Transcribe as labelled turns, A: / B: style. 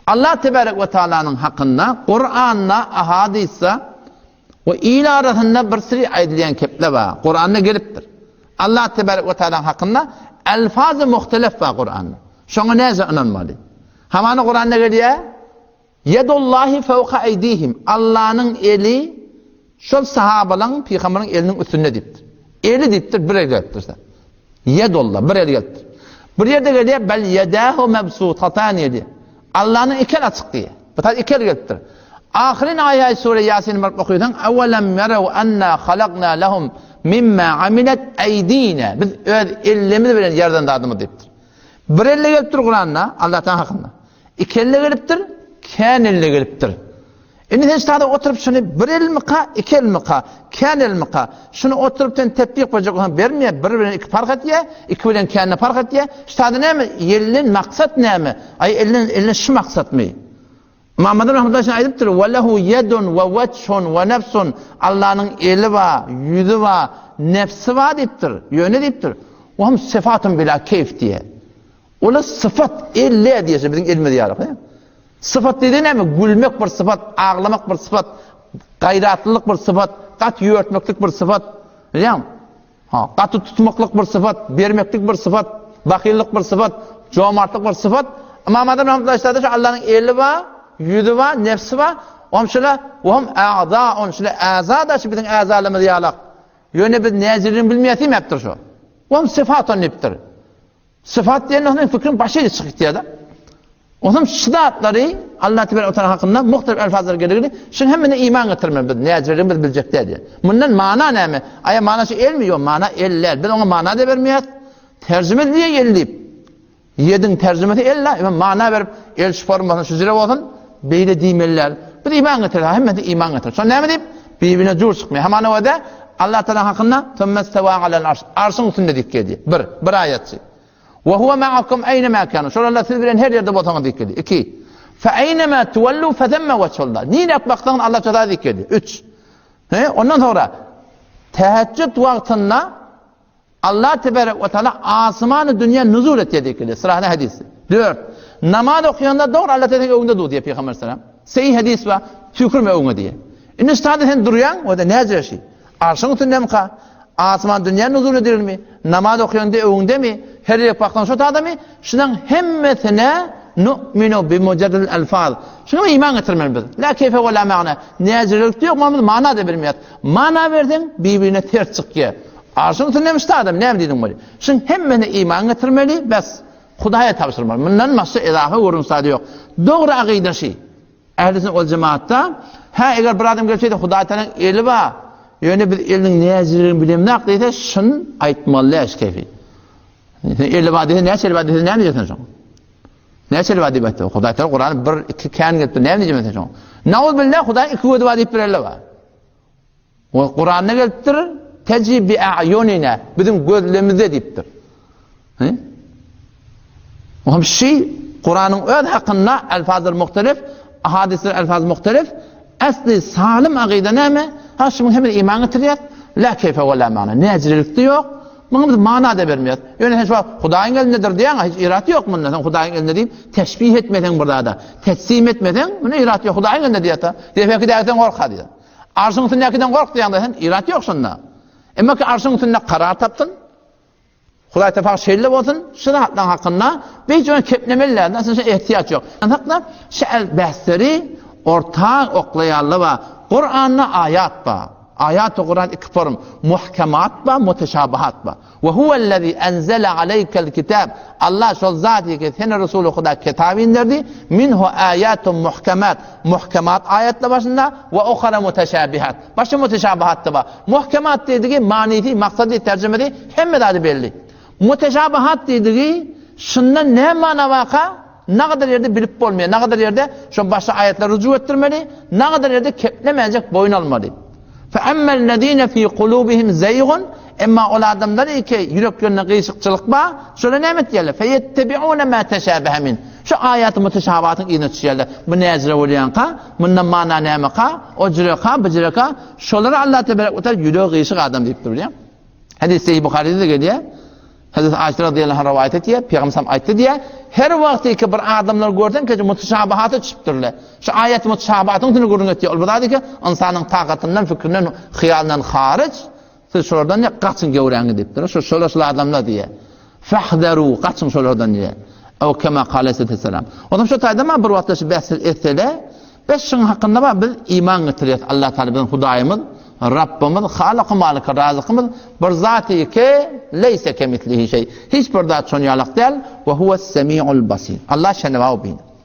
A: Allah tebarek we taalanyň hakynda Kuranda, ahadysda we il arasynda bir siri aýdylýan kepler bar. Kuranda gelipdir. Allah tebarek we taalanyň hakynda elfazy muhtelef bar Kuranda. Şoňa näce ynanmaly? Hamana Kuranda gelýär, Yedullahi fawqa aydihim. Allanyň eli şol sahabalaryň, pygamberiň eliniň üstünde diýipdir. Eli diýipdir, bir el gelipdir. Ýedullah, bir el gelipdir. Bir ýerde gelýär, bel ýedahu mebsutatani diýýär. Allanyň iki eli açyk diýýär. Bu taý iki el gelipdir. Ahyryn aýaý sure Ýasin baryp okysaň, Awwalam ýaraw anna halakna lahum mimma amilat aýdina. Biz öz ellerimiz bilen ýaradan zadymyz diýipdir. Bir elle gelipdir Kuranda, Allah Taala hakynda. Iki elle gelipdir, kän elle gelipdir. Indi sen ştada oturyp şuny bir elmika, iki elmika, kän elmika, şuny oturyp sen tetbik berjek bolsaň bermeýär, bir bilen iki parh etýär, iki bilen kände parh etýär. Ştada näme? Elden maksat näme? Aý elden elden şu maksatmy? Ymam Azam rahmetullahi aleyh aýdypdyr, "Ve lehu yedun ve vechun ve nefsun." Allanyň eli bar, ýüzi bar, nefsi bar diýipdir. Ýöne diýipdir. O hem syfatun bila keyf diýýär. Ola syfat elle diýse biziň elimiz ýaly. Syfat diýdi näme? Gülmek bir syfat, aglamak bir syfat, gaýratlylyk bir syfat, gat ýörtmeklik bir syfat. Bilýäňmi? Ha, gaty tutmaklyk bir syfat, bermeklik bir syfat, bakyllyk bir syfat, jomartlyk bir syfat. Ymam Azam rahmetullahi aýtdy, şu Allanyň eli bar, ýüzi bar, nefsi bar. Ohm şula, ohm a'zaun, şula a'za da şu biziň a'zalarymyz ýalak. Ýöne biz näjirini bilmeýäs diýmäpdir şu. Ohm syfatun diýipdir. Syfat diýende onuň fikriň başy ýere çykyp gitýär-de. Onsoň şu zatlary Allah tebarek we taala hakynda muhtelif elfazlar geligini şuň hemmesine iman getirmeli biz näjireligini biz biljek däl diýýär. Mundan mana näme? Aýa mana şu elmi? Ýok, mana el däl. Biz oňa mana da bermeýäris. Terjime diýýär el diýip. Ýediň terjimesi el-la, ýöne mana berip el şu formasyny şu jüre bolsun, beýle diýmeli däl. Biz iman getirýäris, hemmesi iman getir. Şonda näme diýip? Bir-birine jur çykmaýar. Hamana öde Allah Taala hakynda Summa alel arş. Arşyň üstünde diýip geldi. Bir, bir aýatçy. Ve huve ma'akum eyne ma kanu. Şol Allah siz bilen her ýerde bolsaňyz diýip geldi. 2. Fe eyne ma tuwallu fe themme vechullah. Nirä baksaňyz Allah Taala diýip geldi. 3. He, ondan sonra teheccüd wagtynda Allah tebarek we taala asmany dünýä nuzul etýär diýip gelýär. Syrahly hadys. 4. Namaz okuyanda dogry Allah taala öňünde dur diýip Peygamber sallam. Seýi hadys we tükürme öňe diýip. Indi ştada sen durýaň, o da näce şi? Arşyň üstündemika? Asman dünýä nuzul edilmi? Namaz okuyanda öňündemi? Her ýere baksaň şo adamy, şunuň hemmesine nu'minu bi mujarradil alfaz. Şunuň iman getirmeli biz. La keyfe we la ma'na. Näcelik ýok, mana da bilmeýär. Mana berseň, bir-birine ters çykýar. Arşyň üstünde mişdi adam, näme diýdiň weli? Şuň hemmesine iman getirmeli, bes. Hudaýa tabşyrmaly. Mundan başga ezafa görüň zady ýok. Dogry akyda şi. Ähli sünnet wal jemaatda, hä eger bir adam gelip şeýdse Hudaý Tagalaň eli bar. Ýöne biz eliniň näjiligini bilemzok diýse, şun aýtmaly däl şu kefi. Sen eli bar diýse, näçe eli bar diýse, näme diýersiň şoňa? Näçe eli bar diýip aýtdy. Hudaý Tagala Kurany bir, iki kän gelipdir. Näme diýjek sen şoňa? Nauzbillah, Hudaýyň iki gözi bar diýip bir eli bar. We Kuranda gelipdir, Tejri bi a'yunina, biziň gözlemizde diýipdir. He? Ohm şi Kuranyň öz hakynda elfazlar muhtelif, hadisler elfaz muhtelif. Asli salim agyda näme? Ha şuň hem iman getirýär. La keyfe we la mana. Näjirelikde ýok. Muňa biz mana da bermeýär. Ýöne sen şu Hudaýyň elindedir diýýäň, hiç irat ýok munda. Sen Hudaýyň elinde diýip teşbih etmeseň bir zada, teslim etmeseň, muny irat ýok. Hudaýyň elinde diýýär. Diýmek ki, dägsen gorka diýýär. Arşyň üstündäkiden gork diýende sen irat ýok şunda. Emma ki arşyň üstünde karar tapsyn. Hudaý tefak şeýle bolsun, şu zatlaryň hakynda beýt ýöne keplemeli däl, nasıl şu ehtiýaç ýok. Hakda şu bäsleri orta oklaýarlar bar. Kuranda aýat bar. Aýat Kuran iki form, muhkemat bar, muteşabihat bar. Ve huvellezî enzele aleykel kitab. Allah şol zat ki seni Resuly Huda kitap inderdi. Minhu ayatun muhkemat. Muhkemat aýatlar başynda we uhara muteşabihat. Başga muteşabihat da bar. Muhkemat diýdigi manysy, maksady, terjimesi hemme zady belli. Muteşabihat diýdigi şundan näme mana barka nagadar ýerde bilip bolmaýar. Nagadar ýerde şo başga aýatlara rüju etdirmeli, nagadar ýerde keplemejek boýun almaly. Fe emmellezine fi kulubihim zeýgun Emma ol adamlar ki ýüreklerinde gyşykçylyk bar, şolar näme etýärler? Fe yettebiune ma teşabehe min. Şu aýaty muteşabatyň yzyna düşýärler. Bu näjire bolýanka, mundan mana nämeka, o jüreka, bu jüreka, şolara Allah tebarek we taala ýüregi gyşyk adam diýipdir bilýäňmi? Hadys Sahih Buharyda gelýär. Hazreti Aişe radıyallahu anh rivayet etýär, Pygamber aýtdy diýär, her wagty ki bir adamlar görseň ki mutşabahata düşüpdirler. Şu aýat mutşabahatyň üstünde gürrüň etýär. Ol bir zat ki, ynsanyň takatyndan, fikrinden, hyýalyndan haryç, siz şolardan diýär, gaçyň gewräňi diýipdir. Şu şolar şol adamlar diýär. Fahzaru, gaçyň şolardan diýär. Ew kema kale aleyhisselam. Ondan şu taýda ma bir wagtda şu bäs etsele, Biz şuň hakynda bar, biz iman getirýäs, Allah Taala biziň Hudaýymyz, Rabbymyz, Halyky, Malyky, Razykymyz, bir zaty ki, leýse kemislihi şeý. Hiç bir zat şon ýalak däl, we huwes semiul basir. Allah şenewa bina.